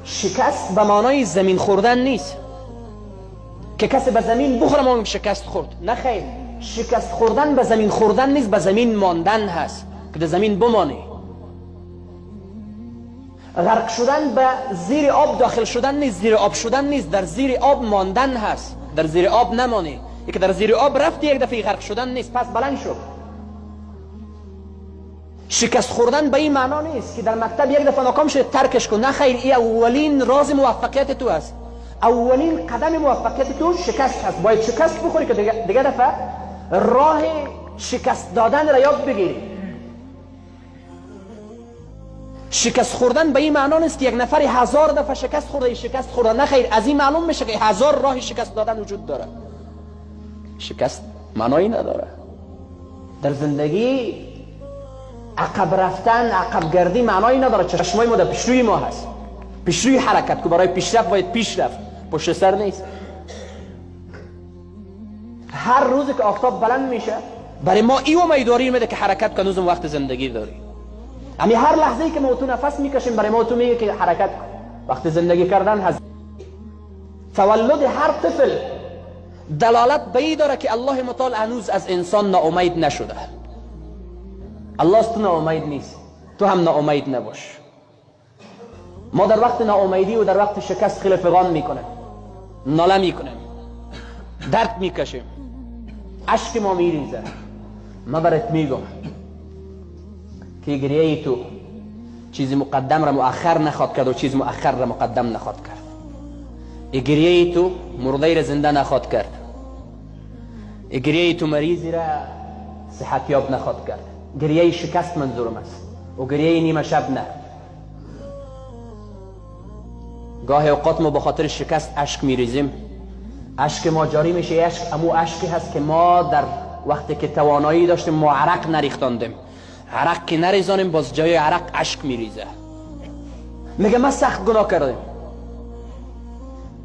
شکست به معنای زمین خوردن نیست که کسی به زمین بخوره ما شکست خورد. نه خیر، شکست خوردن به زمین خوردن نیست، به زمین ماندن هست که در زمین بمانی. غرق شدن به زیر آب داخل شدن نیست، زیر آب شدن نیست، در زیر آب ماندن هست. در زیر آب نمانی، یکی در زیر آب رفتی یک دفعه غرق شدن نیست، پس بلند شو. شکست خوردن به این معنا نیست که در مکتب یک دفعه ناکام شد ترکش کن. نه خیر، این اولین راز موفقیت تو است، اولین قدم موفقیت تو شکست هست. باید شکست بخوری که دیگه دفعه راه شکست دادن را یاد بگیری. شکست خوردن به این معنا نیست که یک نفر 1000 دفعه شکست خورده شکست خورده. نه خیر، از این معلوم میشه که 1000 راه شکست دادن وجود داره. شکست معنایی نداره. در زندگی عقب رفتن، عقب گردی معنایی نداره. چشمای ما در پیشروی ما هست، پیشروی حرکت که برای پیشرفت باید پیش رفت، پشت سر نیست. هر روز که آفتاب بلند میشه برای ما ای امیدواری میده که حرکت کن، روزم وقت زندگی داری. امی هر لحظه ای که ما تو نفس میکشیم برای ما تو میگه که حرکت کن، وقت زندگی کردن هست. تولد هر طفل دلالت به این داره که الله متعال هنوز از انسان ناامید نشده. الله از تو ناامید نیست، تو هم ناامید نباش. ما در وقت ناامیدی و در وقت شکست خیلی فغان میکنیم، ناله میکنیم، درد میکشیم، اشک ما میریزه. ما برات میگم که گریه تو چیزی مقدم را مؤخر نخواد کرد و چیز مؤخر را مقدم نخواد کرد. گریه تو مرده را زنده نخواد کرد، گریه تو مریضی را صحت یاب نخواد کرد. گریه شکست منظورم است و گریه نیمه شب نه. گاهی اوقات ما به خاطر شکست اشک میریزیم، اشک ما جاری میشه. اشک امو اشکی هست که ما در وقتی که توانایی داشتیم ما عرق نریختاندیم. عرق که نریزانیم باز جای عرق اشک میریزه. میگه من سخت گناه کردم،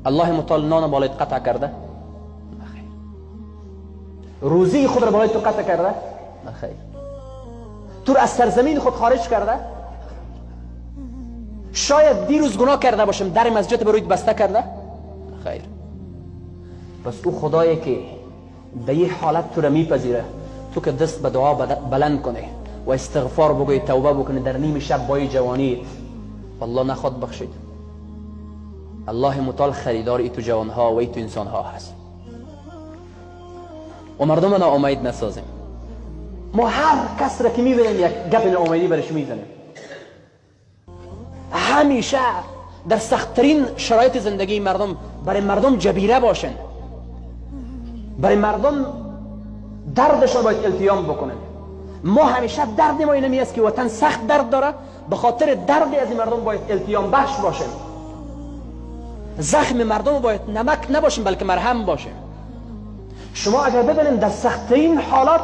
الله متعال نان بالایت قطع کرده؟ نه خیر. روزی خود را بالای تو قطع کرده؟ نه خیر. تو را از سرزمین خود خارج کرده؟ شاید دیروز گناه کرده باشم در مسجد بروید بسته کرده؟ نه خیر. پس او خدایی که در یه حالت تو را میپذیره، تو که دست به دعا بلند کنه و استغفار بگوی، توبه بکنی در نیم شب بای جوانیت، والله نخواد بخشید. الله متعال خریدار ای تو جوانها و ای تو انسانها هست. و مردم ناامید نسازیم. ما هر کس را که میبینیم یک گپ ناامیدی برش میزنیم. همیشه در سختترین شرایط زندگی مردم برای مردم جبیره باشن، برای مردم دردشان باید التیام بکنن. ما همیشه درد ما اینمی است که وطن سخت درد داره، به خاطر درد از مردم باید التیام بخش باشیم. زخم مردم باید نمک نباشیم بلکه مرهم باشیم. شما اگر ببینیم در سختترین حالات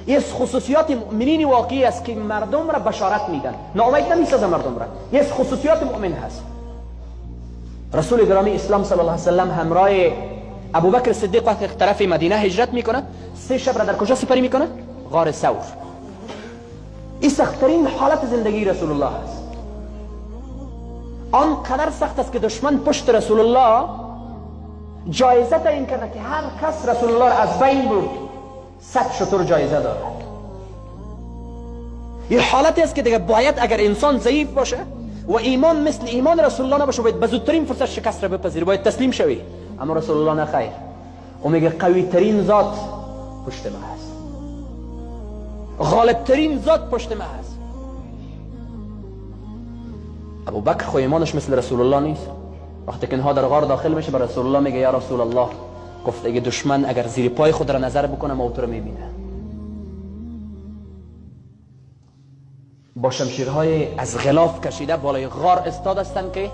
یه خصوصیات مؤمنین واقعی است که مردم را بشارت میدن، ناامید نمیسازه مردم را. یه خصوصیات مؤمن هست. رسول گرامی اسلام صلی الله علیه وسلم همراه ابوبکر صدیق وقتی طرف مدینه هجرت میکنه، 3 شب را در کجا سپری میکنه؟ غار ثور. این سختترین حالت زندگی رسول الله است. آنقدر سخت است که دشمن پشت رسول الله جایزه تعیین کرده که هر کس رسول الله را از بین برد 100 شتر جایزه داره. یه حالتی است که دیگه باید اگر انسان ضعیف باشه و ایمان مثل ایمان رسول الله نباشه، باید به زودترین فرصت شکست را بپذیری، باید تسلیم شوی. اما رسول الله نه خیر، او میگه قوی ترین ذات پشت ما هست، غالب ترین ذات پشت ما هست. ابوبکر خو ایمانش مثل رسول الله نیست. وقتی که اینها در غار داخل میشه به رسول الله میگه یا رسول الله، گفت اگه دشمن اگر زیر پای خود را نظر بکنه ما تو رو میبینه. با شمشیرهای از غلاف کشیده بالای غار استاد هستن که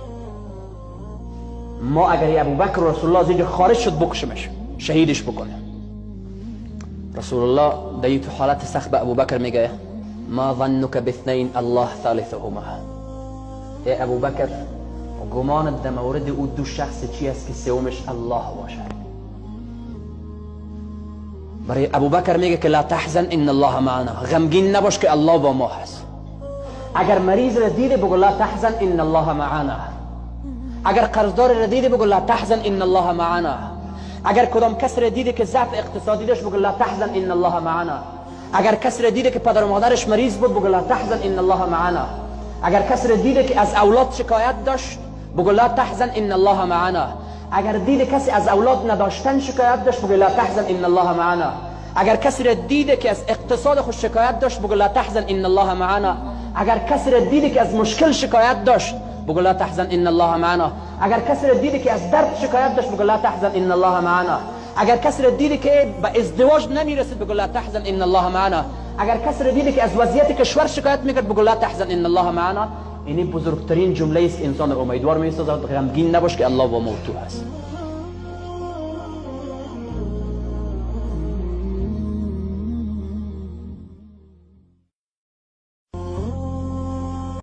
ما اگر ابوبکر و رسول الله از اینجا خارج شد بکشمش، شهیدش بکنه. رسول الله در این حالت سخت به ابوبکر میگه ما ظنک باثنین الله ثالثهما. ای ابوبکر، گمان در مورد او دو شخص چی است که سومش الله باشد. برای ابوبکر میگه که لا تحزن ان الله معنا، غمگین نباش که الله با ما هست. اگر مریض را دیده بگو لا تحزن ان الله معنا. اگر قرضدار را دیدی بگو لا تحزن ان الله معنا. اگر کدام کس را دیدی که ضعف اقتصادی داشت بگو لا تحزن ان الله معنا. اگر کس را دیدی که پدر و مادرش مریض بود بگو لا تحزن ان الله معنا. اگر کس را دیدی که از اولاد شکایت داشت بگو لا تحزن ان الله معنا. اگر دیدی کسی از اولاد نداشتن شکایت داشت بگو لا تحزن ان الله معنا. اگر کسی را دیده که از اقتصاد خود شکایت داشت بگو لا تحزن ان الله معنا. اگر کسی را دیده که از مشکل شکایت داشت بگو لا تحزن ان الله معنا. اگر کسی را دیده که از درد شکایت داشت بگو لا تحزن ان الله معنا. اگر کسی را دیده که به ازدواج نمیرسید بگو لا تحزن ان الله معنا. اگر کسی را دیده که از وضعیت کشور شکایت میکرد بگو لا تحزن ان الله معنا. این بزرگترین جمله است که انسان را امیدوار میسازد. غمگین نباش که الله با ما تو هست.